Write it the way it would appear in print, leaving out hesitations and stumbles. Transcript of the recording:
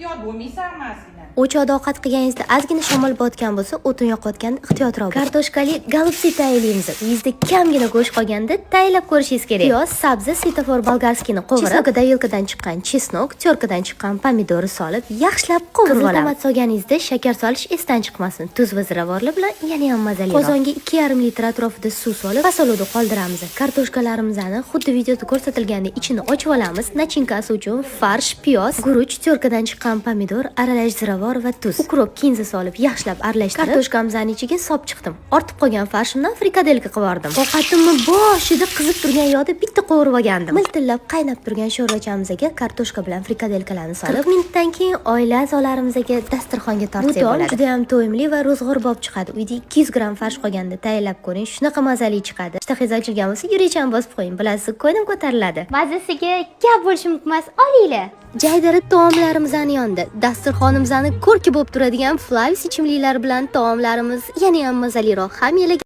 Ehtiyot bo'lmaysanmi ozgina? O'choqda ovqat qilganingizda ozgina shamol botgan bo'lsa, o'tin yoqayotganda ehtiyotroq bo'ling. Kartoshkali голубцы tayyorlaymiz. Uyingizda kamgina go'sht qolganda tayyorlab ko'rishingiz kerak. Piyoz, sabzi, светофор болгарский ni qovurib, чеснокодавилка dan chiqqan чеснок, тёрка dan chiqqan pomidori solib, yaxshilab qovurib olamiz. Tomat solganingizda shakar solish esdan chiqmasin. Tuz va ziravorlar bilan yana ham mazaliroq. Qozonga 2,5 litr atrofida suv solib, past olovda qoldiramiz. Kartoshkalarimizni xuddi videoda ko'rsatilgandek ichini ochib olamiz. Начинка si uchun farsh, piyoz, guruch, тёрка dan chiqqan pomidor, aralash ziravor va tuz. Укроп, kinza solib, yaxshilab aralashtirib, kartoshkamizni ichiga solib chiqdim. Ortib qolgan farshimdan frikadelka qilib yubordim. Ovqatimni boshida qizib turgan yog'da bitta qovurib olgandim. Miltillab qaynab turgan sho'rvachamizga kartoshka bilan frikadelkalarni solib, 40 minutdan keyin oila a'zolarimizga dasturxonga tortsak bo'ladi. Bu juda ham to'yimli va ro'zg'orbop chiqadi. Uyda 200 gramm farsh qolganda tayyorlab ko'ring, shunaqa mazali chiqadi. Ishtahangiz ochilgan bo'lsa, yurakchani bosib qo'ying. Bilasiz, ko'nglim ko'tariladi. Mazasiga gap bo'lishi mumkin emas, olinglar. Jaydari taomlarimizni yonda dasturxonimizni ko'rki bo'lib turadigan Flavis ichimliklari bilan taomlarimiz yana ham mazaliroq, ham yalaga.